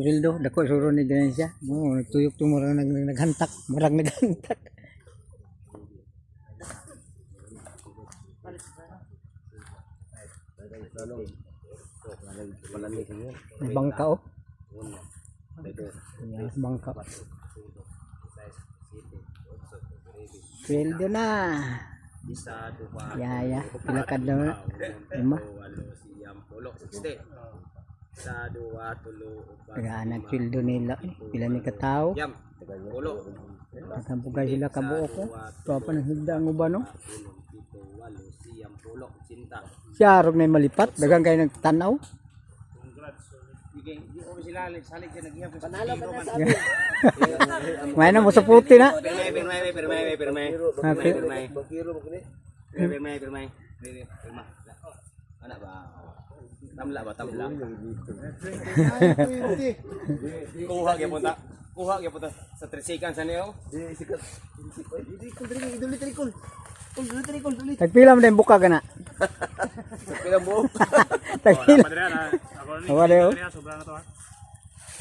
sweldo, dako suro ni ganansya. Mo nagtuyok to murag naghantak, murag naghantak. May bangka oh. Yan, bangka. Sweldo na. Isa, duha, Ya, ya. Pila kadlaw na? 5. 8, 9, 10, 60. Isa, duha, tulo, upat, Tagaan ang sweldo nila. Eh. Pila ni katao. 9, 10. Tatampo kayo sila kabuok ko. Ito pa ng higda ang uban no. 6, 7, 8, 9, 10, 80. Siya arog na yung malipat. Dagang kayo nagtanaw. Panalo ka na sa May na mo sa puti na. Pirmay, pirmay, pirmay, pirmay. Ah, Pirmay, pirmay. Pirmay, pirmay. Pirma. Ana ba? Tamla ba? Tamla. Kuha gyapon ta. Kuha gyapon ta sa trisikan sa niyo. Tagpila mo na yung buka ka na. Pila mo? Tagpila. Padre na. Ako ni. Awa daw. Sobra na to ha.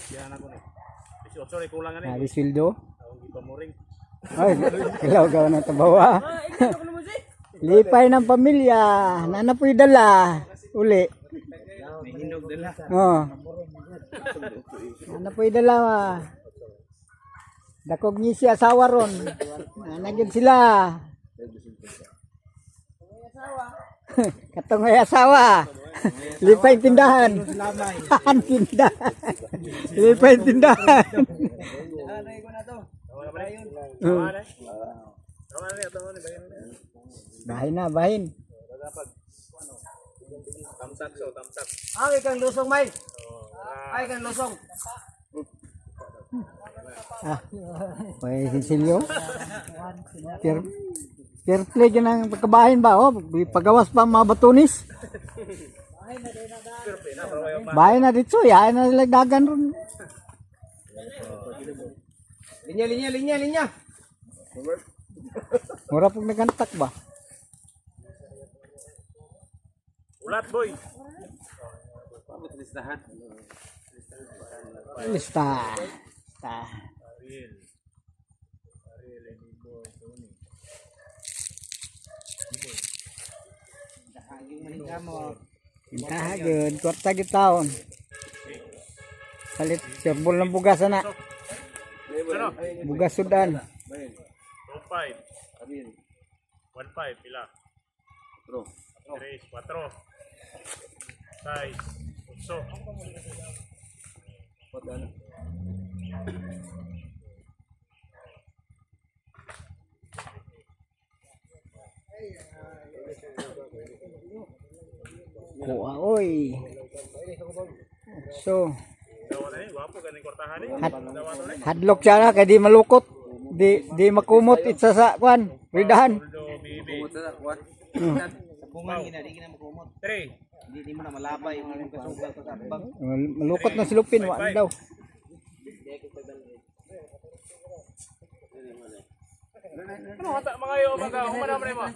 Yan ako ni. 18 rin kulang ani. Ari sweldo. Akong gipamuring. Ay, ilaw ka na tabawa. Lipay ng pamilya. Nana po'y dala. Uli. Oo. Nana po'y dala. Dakog ni si asawa ron. Nana gyud sila. Katong ay asawa. Lipay tindahan. Ang tindahan. Lipay tindahan. Oo. Bahin na, bahin. Tamtak so, tamtak. Ay, kang lusong, May. Ay, kang lusong. Ah, may sisilyo. Fair, fair play yun ang pagkabahin ba? Oh, pagawas pa ang mga batunis. Bahin na dito, yain na nila dagan ron. Linya, linya, linya, linya. Mura pag nagantak ba? Ulat boy. Lista. Lista. Intaha gyud, kwarta gyud taon. Palit sirbol ng bugas ana. Ano? Bugas sudan. 2 5. 1 5 pila. 3 4 6 8. Kuha oy. So, Dawa na ni, gwapo ganing kwartahan ni. Hadlok siya na kay di malukot. Di makumot itsa sa kwan, ridahan. Tuldo bibi. Sabungan gina, di gina makumot. 3. Hindi di mo na malabay yung imong kasugal ko sa bag. Malukot na silupin wa na daw. Ano hata mga yo mga humana man mo? Ha?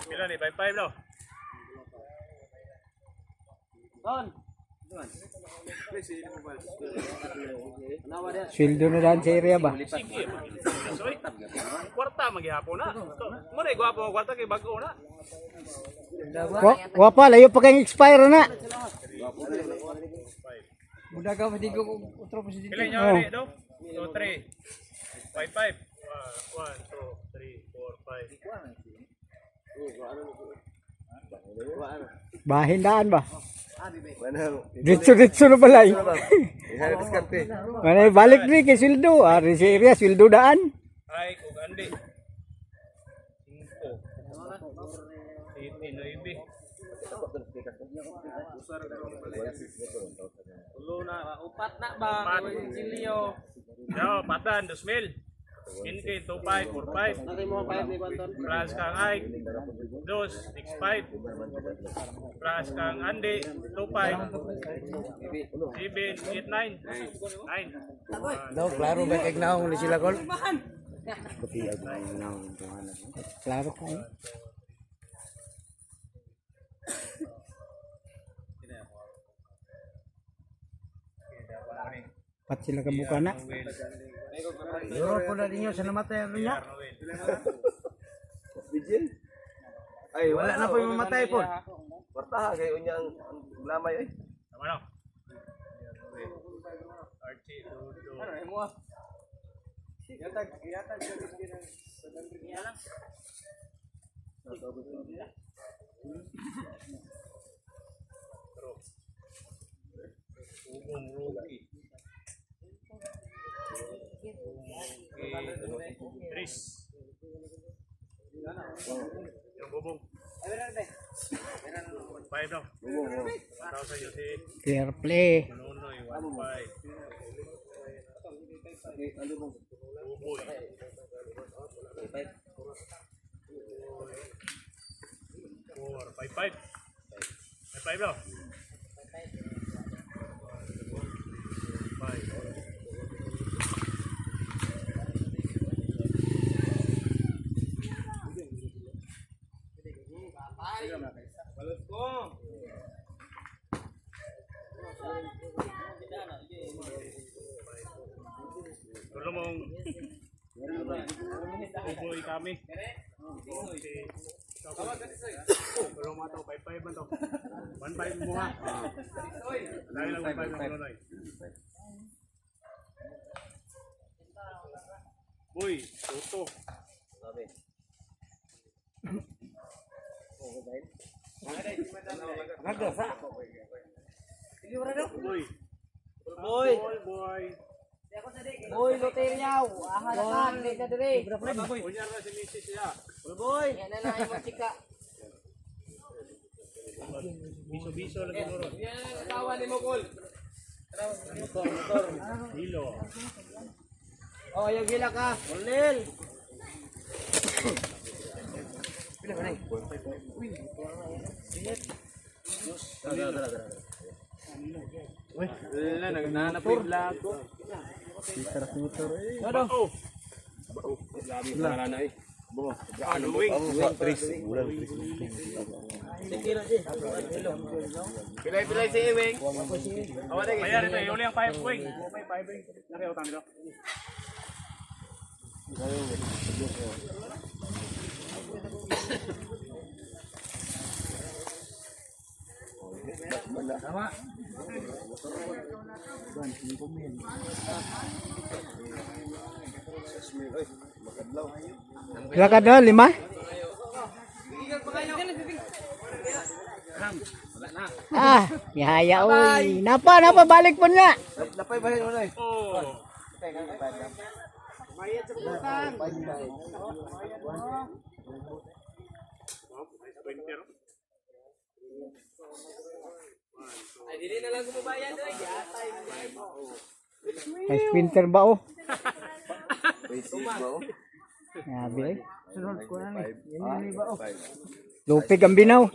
Pila ni 5 5 daw. Sweldo na daan sa area ba? Sige. Soy. Kwarta magihapon na. So, mo na gwapo ang kwarta kay bag-o na. Wa pa layo pa kayong expire na. Muda ka madigo ko otro presidente. Pila nyo ni do? 2 3 5 5 1 2 3 4 5. Bahin daan ba? Ditso ditso na balay. Manay balik ni kay sweldo. Ari sa area sweldo daan. Ay, kung andi. 5 7 9. Tulo na, upat na ba? Upat. Silyo. Yo, patan 2,000. 15 2 5 4 5. Natin mo ang ni Banton. Plus kang Ike, 2 6 5. Plus kang Andy, 2 5. 7 8 9. 9. Daw, klaro ba kay naong ni sila gol? Klaro kayo. Pat sila kabuka na. Euro po na ninyo sa namatay ano niya. Vigil. Ay, Wala na po yung mamatay po. Kwartaha kayo niya ang lamay ay. Tama na. Archie, Dodo. Ugong Rookie. Rookie. Chris. Yung bubong. 5 daw. 1,000 yun si Fair play. Nonoy, 1,500. Uboy. 4, 5, 5. 5, 5 daw. 5. Tulong mong Uboy kami. Tulong mo ito, 5-5 man to. 1-5 mo ha. Lagi lang 1-5 ng Nonoy. Boy, Toto. Boy. Boy. Boy, boy. Boy, Loteria, ahalakan, di ka dire. Kunyar na si Mrs. siya. Boy. Yan na lang imong chika. Biso-biso lang siguro. Yan ang asawa ni Mokol. Hilo. Oh, ayaw gila ka. Ulil. Wala, nagnanap yung vlog ko. Bao. Wala na eh. Ano, wing? Pilay-pilay si Ewing. Bayar ito, uli ang 5 wing. May 5 wing. Nakiutan nito. Pila ka daw? Lima? Ah, yaya oy. Napa, napa, balik po na. Napay ba yun ay? Oh. May Ay, dili na lang gumabayad oy. Ay, sprinter ba oh? Basic ba oh? Grabe eh. Lupig ang binaw.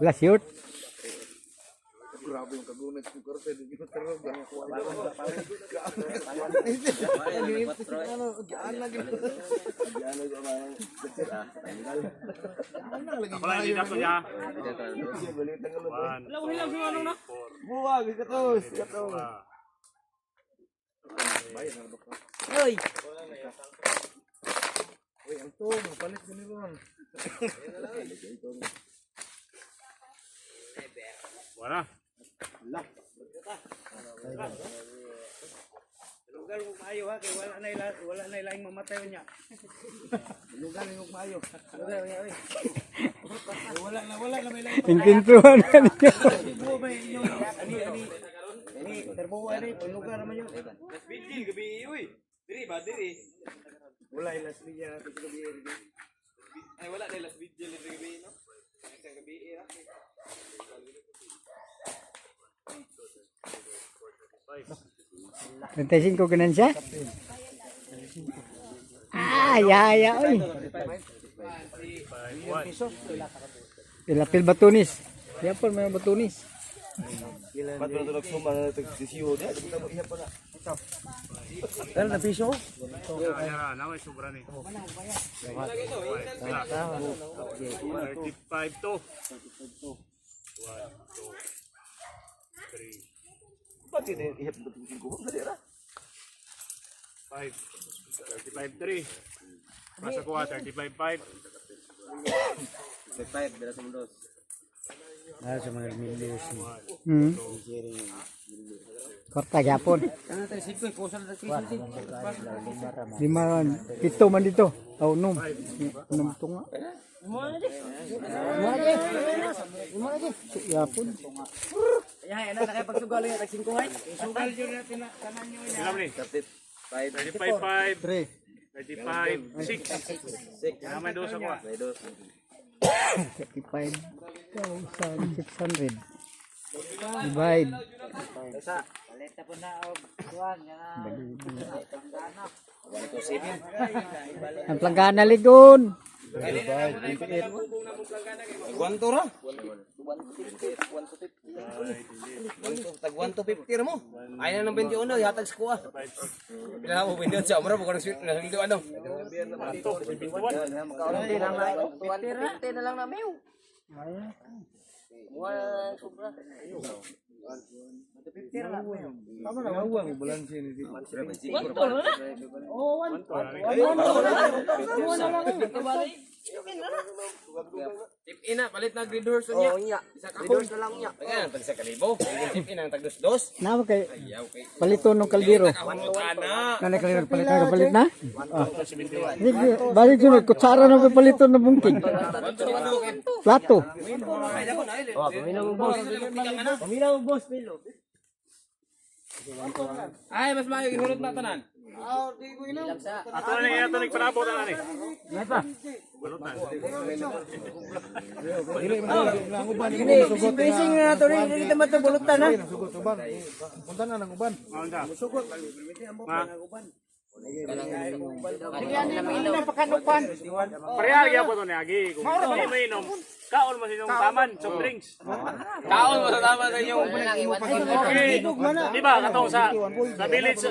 Wala shoot. Grabe yung kagunit ko karte di ko tarog. Ako lang, hindi ako niya. 1, 2, 4, Buwag katos, katos. Oy, Uy, ang to, palit ko ni Ron. Wala. Lugar mo maayo ha kay wala na ila, wala na ilaing mamatay niya. Lugar mo maayo. Lugar niya oy. Wala na wala na may laing Intintuan na ninyo. buo ba inyo ani ani ani terbo ani lugar naman yun. Las vigil gabi uy. Diri ba diri? Wala ilas niya natin gabi. Ay wala na las vigil diri gabi no. Isang gabi ra. 35 ganansya? Ah, yaya oy. Pilapil batunis. Yapon may batunis. Ba't wala tulog suma na ito? Sisiyo niya, di ba iya pa na. Ano na piso? Yara, na may sobra ni. 35 to. 1, 2, 3, Bakit ihap ba tingin ko? Dali ra. 5. 35, 3. Masa kuha, 35, 5. 35 dala sa mundos. Ah, sa mga milyos. Kwarta gyapon. Lima ran. Pito man dito. Oh, num. Num tunga. Lima na di. Yapon. Ay, ana nakapagsugal yung tag 5 hay. Ilan ni? 35 35, 5. 3. 35, 6. 6. May dos ako ah. May dos. 35,600. Divide. Palit na po na og kuan nga. Ang planggana ligon. Guanto ra. Tag 1 to 50 ra mo. Ay na ng 21 ihatag sa kuha. Pila mo 21 sa amra mo kanang sweet na 21. 50 na lang na mew. Tip in na palit na green horse niya. Isa ka horse na lang niya. Ayan tag sa kalibo. Tip in ang tag dos dos. Nawa kay Ayaw kay paliton ng kaldero. Ana. Nanay kaldero palit na palit na. Ah. Hindi, balik sunod kutsara na may paliton ng bungkig. Plato. Ay mas maayo gihulot na tanan. Ato na ni, ato ni parabot na ni. Pressing na nato rin, hindi kita matubulutan ha. Maunda. Ma. Pareha gyapon to ni Agi. Kung di mainom, kaon mo sa inyong taman, soft drinks. Kaon mo sa tama sa inyong Okay. Di ba katong sa village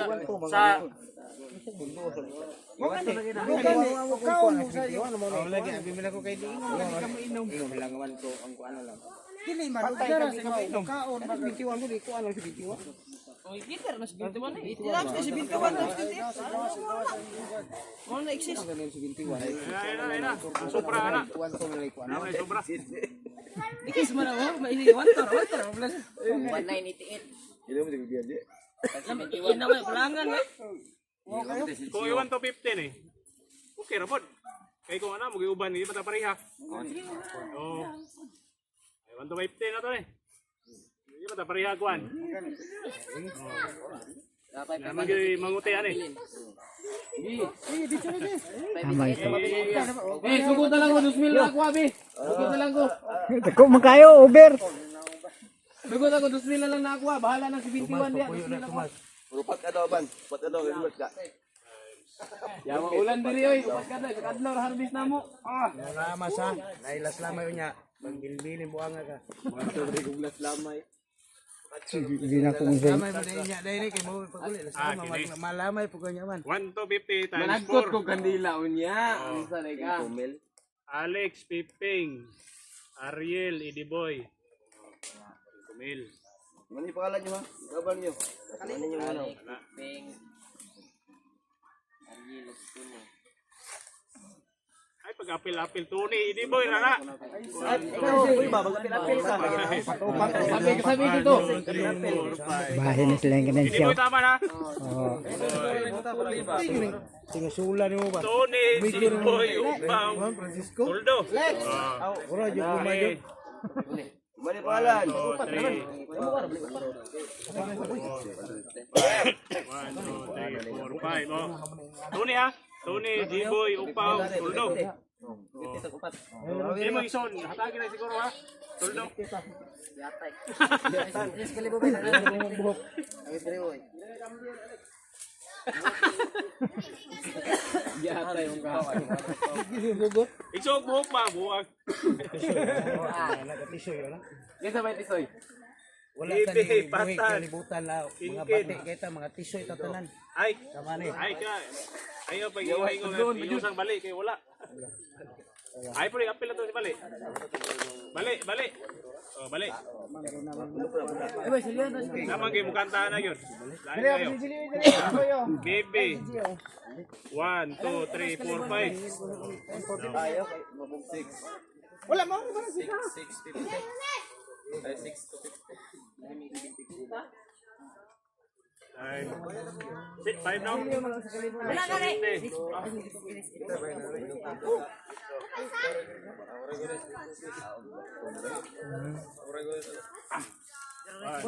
sa Ayun na, ayun na. Ang sobra ana. Ano may sobra? Kung i-1 to 15 eh. Okay ra pod. Kay kung ano, mag-iuban, hindi pa ta pareha. Oo. Ay, 1 to 15 na to eh. Hindi pa ta pareha kuan. Naman gyud manguti ani. Tama ito. Eh sugod na lang ko 2,000 na ako abi. Sugod na lang ko. Dako man kayo, Uber. Sugod ako 2,000 na lang na ako. Bahala na si 21 diya. 2,000 na ako. Upat ka daw ban. Upat ka daw helmet ka. Yawa ulan diri oy. Upat ka daw. Kadlaw harvest na mo. Ah. Nalamas ha. Nailas lamay niya. Pangbilbilin buanga ka. Hindi na kung sa Lamay mo dahil niya dahil kay mo paguli. Las Ah, lamay kini. malamay po kanya man. 1 to 50 times Managkot 4. ko kandila unya. Unsa day ka? Alex Piping, Ariel Idiboy. Kumil. Ano yung pangalan niyo ha? Kaban niyo. Ano niyo ano? Ay pag apil-apil Tony Idiboy na na. Sabi sabi dito. Bahin na sila yung ganansya. Idiboy tama na. Oo. Sinusula nimo ba? Tony Idiboy Upaw. Francisco. Tuldo. Ora jud kumay. Mali pangalan. 2, 3, 1, 2, 3, 4, 5. Oh. Tony ha? Tony, G-Boy, Upaw, Tuldo. Hindi mo ison. Hatagin na siguro ha? Tuldo. Igsoog buhok pa, buwag. Kinsa may tisoy? Wala ta Ibe, ni buhi patan. Kalibutan la mga Kinkin. bati kay ta mga tisoy tatanan. Ay, Tama ni. ay ka. Ayaw pag ingo nga isang bali kay wala. Ay pero apil na to si bali. Bali, bali. Oh, bali. Naman kay mukanta na yun. Lain kayo. Baby. 1, 2, 3, 4, 5. Wala mo ba na sila? Ay. 6, 5 now. Wala ka rin. 1, 2,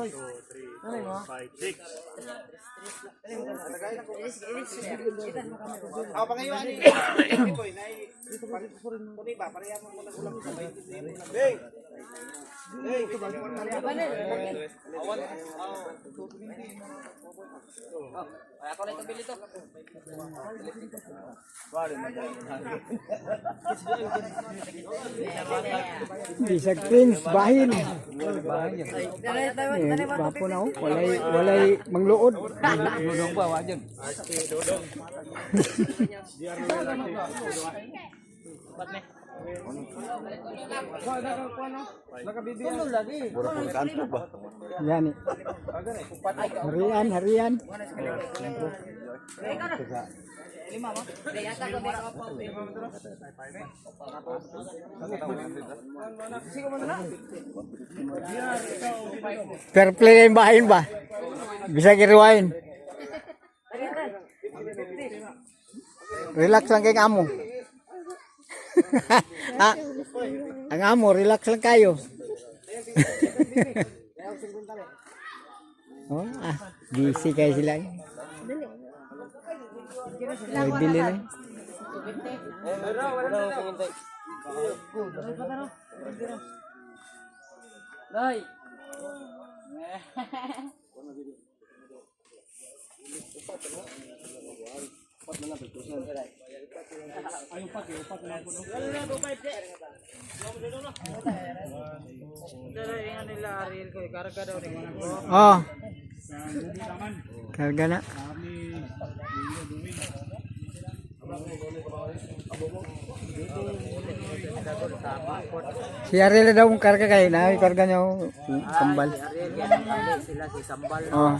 3, 4, 5, 6. Aw pangayo ani. Boy, nay. Kuni ba pareha mo muna ulam sa bay. Beng. Ako na itong bilito. Bisag Prince, bahin. Eh, bapo na oh. Walay, walay mangluod. Dudong ba wa jud. Yani. Harian, harian. Fair play yung bahin ba? Bisag iriwain. Relax lang kayong amo. Ah, ang amo, relax lang kayo. Oh, ah, busy kayo sila. Eh. Ay, bili na. Eh. Nay. Oh. Karga na. Si Ariel na daw ang karga kayo na. Yung karga niya, oh, kambal. Sila si Sambal. Oh.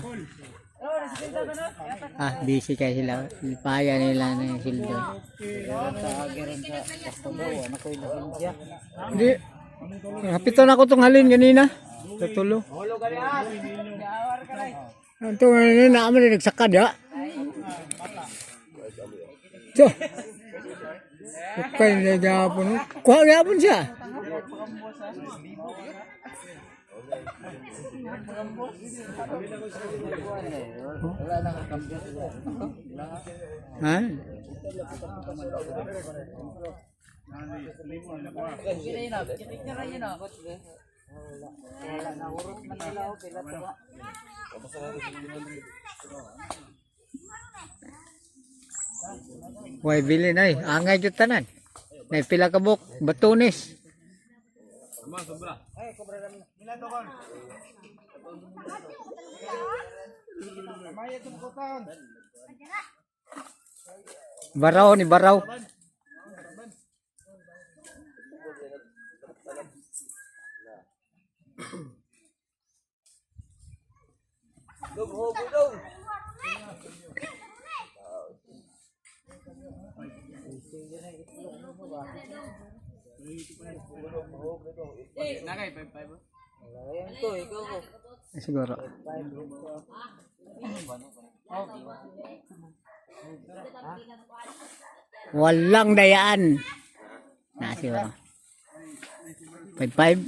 Ah, busy kayo sila. Paya nila na yung sildo. Hindi. Kapitan ako tong halin ganina. Sa tulo. Ito nga na naman nagsakad ya. So. Okay na gapon. Kuha gapon siya. Ha? Way bili na eh. Angay jud tanan. Nay pila ka buk batunis. Baraw ni baraw. Siguro. Walang dayaan. Na siguro. 5-5.